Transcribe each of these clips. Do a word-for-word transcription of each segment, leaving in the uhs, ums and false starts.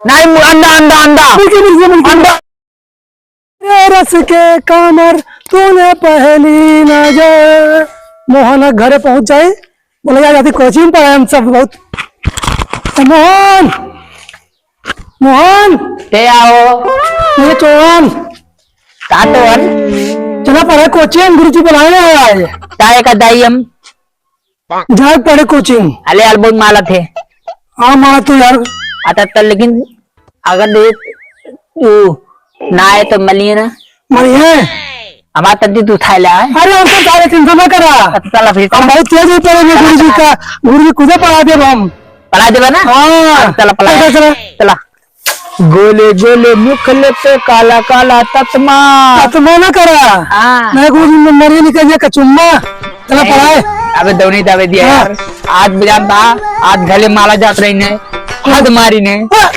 नहीं, मु-, अंडा, अंडा, अंडा। मुर्गी, मुर्गी, मुर्गी। अंडा। तेरे रस के कामर तूने पहली नजर। मोहन घरे पहुंच जाए, बोला, "यार, अभी कोचिंग पर हम सब बहुत।" ए, मोहन, मोहन। के आओ? ये चौहान। का चौहान? चला पढ़े कोचिंग, गुरुजी बुलाए हैं आज। काहे का दाई हम? जाए पढ़े कोचिंग। अले यार, बहुत मालत है। हाँ, मालत तो यार। आता तो लेकिन अगर दे तू ना आए तो मलिए ना। मलिए? हमार तद्दी तू उठाए ला है। अरे, हम तो सारे चिंता ना करा। अच्छा, चला फिर। हम बहुत तेज ऊपर है गुरुजी का, गुरुजी खुदे पढ़ा देब हम। पढ़ा देबा ना? हाँ। चला, पढ़ा। चला, चला। चला। गोले गोले मुखले पे काला काला ततमा। ततमा ना करा। हाँ। मैं को भी मरिए निकल गया कचुम्मा। चला नहीं, पढ़ाए। अबे दौनी दावे दिया हाँ। यार। आज बिराम बा, आज घले माला जात रही ने, हद मारी ने। हाँ।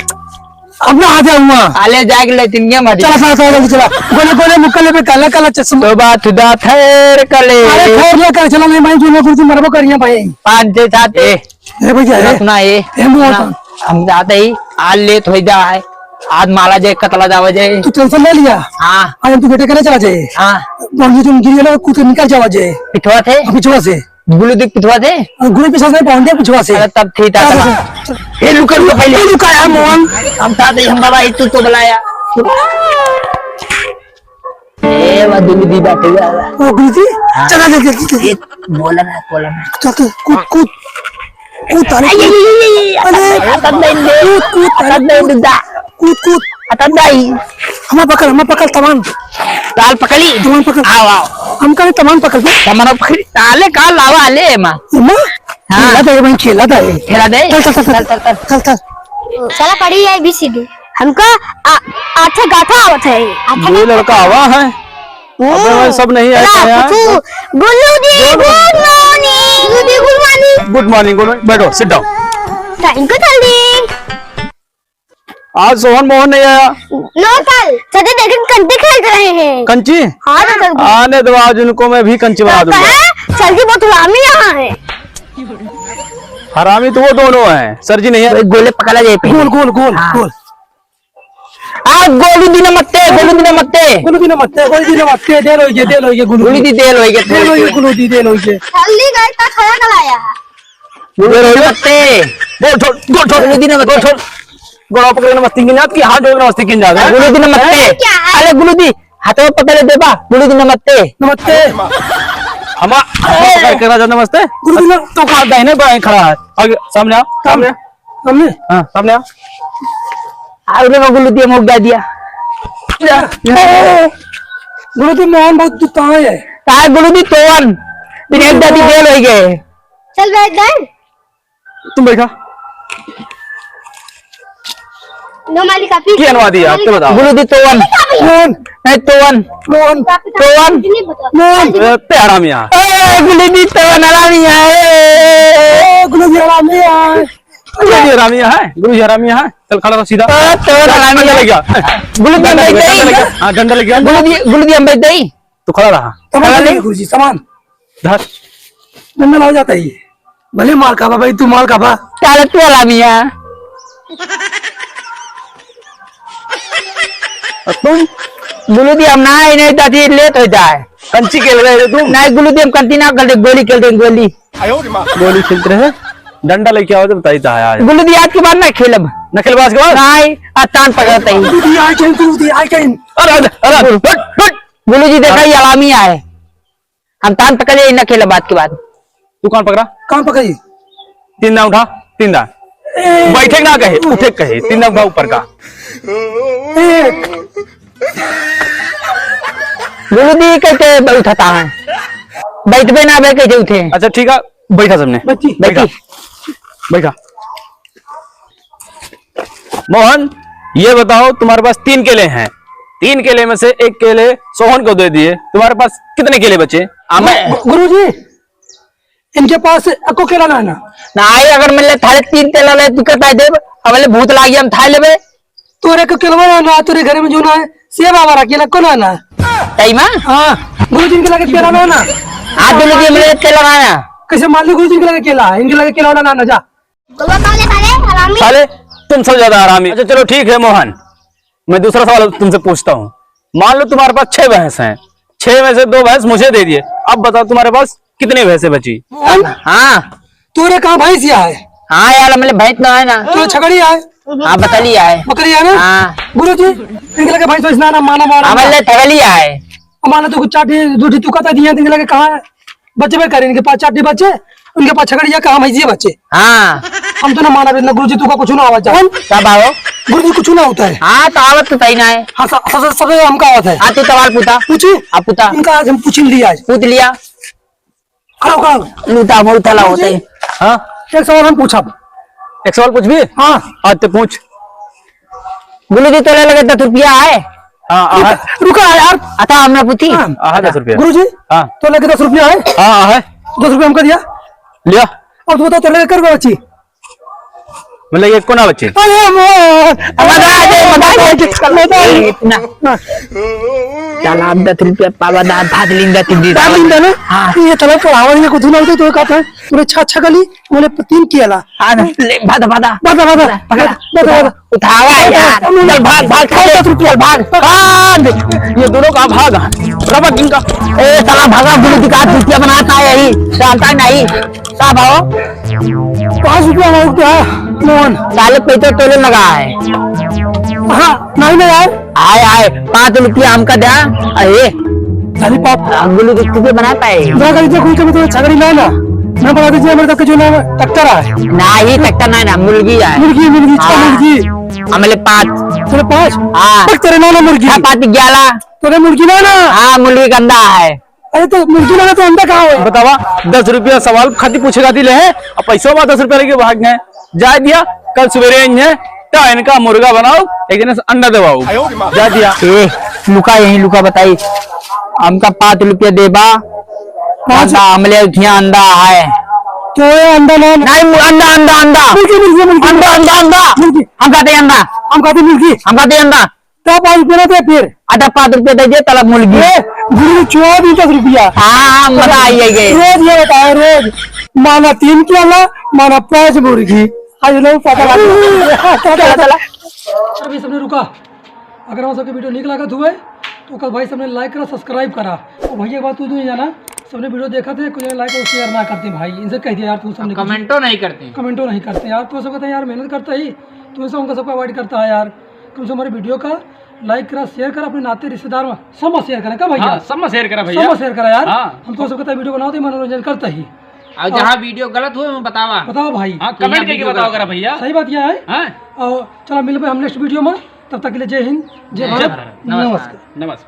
अब ना आ जाऊंगा। आले जाके ले तिनिया मरी। चला, चला, चला, जल्दी चला। गोले गोले मुखले पे काला काला चश्मा। तो बात खुदा खैर कले। अरे खैर ना कर, चला नहीं भाई, जो मैं कुछ मरबो करिया भाई। पाँच छह सात। ए, ए भैया, सुना, ए। सुना, ए, ए, मोहन। सुना, हम जाते ही, आज लेट हो जा है, आज माला जाए, कतला जावा जाए। तू टेंशन ले लिया? हाँ। आज हम तू बेटे के ले चला जाए। हाँ। बाबूजी तुम गिर गेलो, कूद के निकल जावा जाए। पिछवा से? हाँ, पिछवा से। गुलू देख पिछवा से? हाँ, गुलू पिछवा से, पहुंच गया पिछवा से। अरे तब ठीक है, चल, तब। चल, चल। ए, रुका, रुका, पहले। ए, रुका यार, मोहन। हम साथ ही, हम बाबा, तू तो बुलाया। ए, वह दुलु दी बाटे वाला। ओ, गुलु दी? हाँ। चला, चल, चल, चल। ए, बोला ना, बोला ना। चल, चल, कूद, कूद। कूद, ताले अरे, कूद। अरे, अरे, अरे, कूद, कूद, ताले अरे, कूद। कूद, कूद। अरे, दाई। हमा पकड़, हमा पकड़, तमान। ताल पकड़ी। तमान पकड़। आओ, आओ। हम कहे तमान पकड़ दे। तमान पकड़ी। ताले का लावा ले, माँ। माँ? हाँ। खेला दे भाई, खेला दे। खेला दे? चल, चल, चल, चल। चल, चल, चल। चल, चल। साला पढ़ी है A B C D। हमका आ-, आठे गाथा आवत है। आठे ये गाथा। लड़का आवा है। हम्म। अबे भाई, सब नहीं आया चला, है यार। पूछू। गुल्लू दी, गुड गुड मॉर्निंग। गुल्लू दी, good morning. Good morning, good morning. बैठो, sit down। Thank you, जल्दी। आज सोहन मोहन नहीं आया। No sir, सदा देखे कंची खेल रहे हैं। कंची? हाँ, तो सर। आने दो, आज उनको मैं भी कंची बना दूंगा। कहे? सर जी बहुत हरामी यहाँ है। हरामी तो वो दोनों हैं, सर जी नहीं है। गोले पकड़ा जाए पहले। गोल, गोल, गोल, हाँ। गोल। आ, गोलू दी नमस्ते, गोलू दी नमस्ते। गोलू दी नमस्ते, गोलू दी नमस्ते, देर होइगे, देर होइगे, गोलू गोलू दी। दी देर होइगे, देर होइगे, गोलू दी, देर होइगे। जल्दी गए तो खाना खिलाया। गुलू दी नमस्ते। गोल छोड़, गोल छोड़, गुलू दी नमस्ते। गोल छोड़। गोड़ा पकड़ के नमस्ते की जात कि हाथ जोड़ के नमस्ते की जात, हैं? गुलू दी नमस्ते। क्या है? अरे गुलू दी, हाथवा पकड़ ले देबा। गुलू दी नमस्ते। नमस्ते। हमा-, ए। पकड़ के राजा नमस्ते। गुलू दी न- तो का दाहिने बाएं खड़ा है। आगे, सामने आ, सामने आ। सामने? हाँ, सामने आ। अरे वो गुलू दी मुक दा दिया। ए। गुलू दी मोहन बहुत तू कहाँ है? कहाँ गुलू दी तोवन? बिना एक दादी बेल होइगे। चल बैठ जाए। तुम बैठा। नो मालिक, आप ही के अनुवादी है, आप तो बताओ। गुलू दी तोवन। मोहन। नहीं, तोवन। मोहन। तोवन। मोहन। ए, ते हरामिया। ए, गुलू दी तोवन हरामिया, ए। ए, गुलू दी हरामिया। गुलू दी हरामिया है, गुलू दी हरामिया है। चल, खड़ा रहो सीधा। ए, तोवन हरामिया। डंडा लेके आ। गुलू दी हम डंडा लेके आ, बैठ गई। हाँ, डंडा लेके आ। गुलू दी, गुलू दी हम बैठ गई। तू खड़ा रहा। सामान खड़ा ले। ले, गुरुजी, सामान। धर। डंडा लाओ जाता ही। भले माल का बा भाई, तू माल का बा। काले तू वाला मिया। और तुम? गुलू दी हम ना आए, नहीं तो अभी लेट हो जाए। कंची खेल रहे थे तुम? नहीं, गुलू दी हम कंची ना खेल रहे, गोली खेल रहे, गोली। गोली खेलते रहे? डंडा लेके आओ तो बताई था आज। गुलू दी आज के बाद ना खेलब। ना खेलबा आज के बाद? नहीं, आज तान पकड़ते ही। गुलू दी, I can, Gulu the, I can। अरे, अरे, अरे, हट, हट। गुलू जी, देखा, ये हरामी आए। हम तान पकड़ ले, ना खेला बात के बाद। तू कान पकड़ा? कान पकड़ी। तीन दांव उठा, तीन दांव। एक। बैठे ना कहे, उठे कहे, तीन दांव उठा ऊपर का। एक। गुलू दी कैसे उठाता है? बैठबे ना बे, कैसे उठे? अच्छा, ठीक है, बैठा सबने। बैठी। बैठा। बैठी। बैठा। मोहन, ये बताओ, तुम्हारे पास तीन केले हैं, तीन केले में से एक केले सोहन को दे दिए, तुम्हारे पास कितने केले बचे? हमें गु-, गुरुजी, इनके पास एको केला ना है ना। ना आई, अगर मिले थारे तीन केला ले, तू कहता है देब, अब ले भूत लागी, हम थाए लेबे। तोरे को केलवा ना, ना तोरे घर में जो ना है, सेब आवा रखे ना, को ना ना। सही में? हाँ, गुरुजी इनके लगे केला ना है ना। हाँ, दोनों के मिले केला ना है ना। कैसे मान लो गुरुजी इनके लगे केला है, इनके लगे केला ना, ना, ना, जा। गोलवा कहाँ ले साले, हरामी? साले, तुम सब ज्यादा हरामी। अच्छा चलो ठीक है मोहन, मैं दूसरा सवाल तुमसे पूछता हूँ। मान लो तुम्हारे पास छह भैंस हैं, छह में से दो भैंस मुझे दे दिए, अब बताओ तुम्हारे पास कितनी भैंसें बची? मोहन, हाँ। तोरे कहाँ भैंस या है? हाँ यार, हमले भैंस ना है ना। तो छकड़ी है? हाँ, बकरी है। बकरी है ना? हाँ। गुरुजी, इनके लगे भैंस वैस ना, ना माना, माना, हमले ना। थगली है। अब माना तो कुछ चार ठी, दो ठी तू कहता दिया, इनके लगे कहाँ है? बच्चे भाई करें, इनके पास चार ठी बच्चे, उनके पास छकड़ी है, कहाँ भैंसिया बच्चे? हाँ। हम तो ना माना, इतना गुरुजी, तू का कुछ ना आवाज। कौन? सब आओ। गुरुजी, कुछ ना होता है। हाँ, तो आवत तो सही ना है। हाँ, सब, सब, सब हमका आवत है। हाँ, तू सवाल पूछा। पूछी? हाँ, पूछा। इनका आज हम पूछ लिया आज। पूछ लिया। खड़ा हो, खड़ा हो। लूटा मुँह थला होते। हाँ? एक सवाल हम पूछब। एक सवाल पूछबी? हाँ। हाँ, तो पूछ। गुलू जी, तोले लगे दस रुपया है? हाँ, हाँ। रुका यार। अच्छा, हमरा पूछी? हाँ। हाँ, दस रुपया। गुरु जी, हाँ। तोले लगे दस रुपया है? हाँ, हाँ, है। दस रुपया हमका दिया। लिया। अब तू बता, तोले लगे कर बची? मतलब, ये कौन बच्चे? अरे, मोहन। मजा आ जाए, मजा आ जाए, मजा आ जाए। इतना। हाँ। चला, अब दस रुपया पावा ना, भाग लिंदा, तीन दिन। भाग लिंदा ना? हाँ। ये तलब पढ़ावा, ये कुछ ना होते, तो कहता है, पूरे छा, छा गली, बोले, तीन किया ला। हाँ, ले, भाग, भाग। भाग, भाग, भाग। पकड़ा। भाग, भाग, भाग। उठावा यार। चल, भाग, भाग, चल, दस रुपया, भाग। भाग। ये दोनों का भाग। रबा किंग का। ए, साला भागा, गुरु जी का दस रुपया बनाता है यही। जानता नहीं। का भाव? पाँच रुपया हो गया, मोहन। साले पैसा तोले लगा है। हाँ, नहीं ना यार। आए, आए, पाँच रुपया हमका द्या। अरे। साली पाप। अंगुली के तुझे बना पाए। दो गाड़ी तो खुल के मैं तो छगड़ी ना ना। मैं बता दीजिए, मेरे तक जो ना ट्रैक्टर है। नहीं, ट्रैक्टर नहीं ना, मुर्गी है। मुर्गी, मुर्गी, छह हाँ। मुर्गी। हमले पाँच। चलो पाँच। हाँ। तक तेरे ना ना मुर्गी। हाँ, पाँच ग्यारह। तेरे मुर्गी ना ना। हाँ, मुर्गी गंदा है। अरे तो मुर्गी लगे तो अंडा कहाँ है? बतावा, दस रुपया सवाल खातिर पूछे खातिर ले है, अब पैसा बा दस रुपया लेके भाग गए। जाए दिया, कल सवेरे आई है, तो इनका मुर्गा बनाओ, एक दिन से अंडा देवाओ। जाए दिया। ए, लुका यहीं लुका बताई, हमका पाँच रुपया देबा, पाँच? अंडा हमले उठिया अंडा है। तो ये अंडा ना नहीं, मु-, अंडा, अंडा, अंडा। मुर्गी, मुर्गी, मुर्गी। अंडा, अंडा, अंडा। मुर्गी। हम खाते अंडा। हम खाते मुर्गी। हम खाते अंडा। तो पाँच रुपया ना दे फिर। अच्छा, पाँच रुपया दे दे, तलब मुर्गी। ए, गुरु चुआ भी दस रुपया। हाँ, हाँ, मजा आई है ये। रोज ये बताओ, रोज। माना तीन किया ला, माना पाँच मुर्गी। आज लोग पता लग गया। चला, चला। अभी सबने रुका। अगर हम सबके video नीक लागत हुए, तो कल भाई सबने like करा, subscribe करा। और भैया एक बात तू नहीं जाना, सबने video देखत है, कोई like और share ना करते भाई। इनसे कह दिया यार, तू सबने कुछ कमेंटो नहीं करते। कमेंटो नहीं करते यार, तो सब कहते हैं यार मेहनत करता ही, तू ऐसा उनका सबका avoid करता है यार। कम से कम हमारे video का like करा, share करा, अपने नाते रिश्तेदार में सब में share करा, का भैया? हाँ, सब में share करा भैया। सब में share करा यार। हाँ। हम तो सब कहते हैं video बनाओ तो मनोरंजन करता ही। और जहाँ video गलत हो, वो बतावा। बताओ भाई। हाँ, comment करके बतावा करा भैया। सही बात क्या है? हाँ। और चला मिलबे हम next video में, तब तक के लिए जय हिंद, जय भारत, नमस्कार। नमस्कार।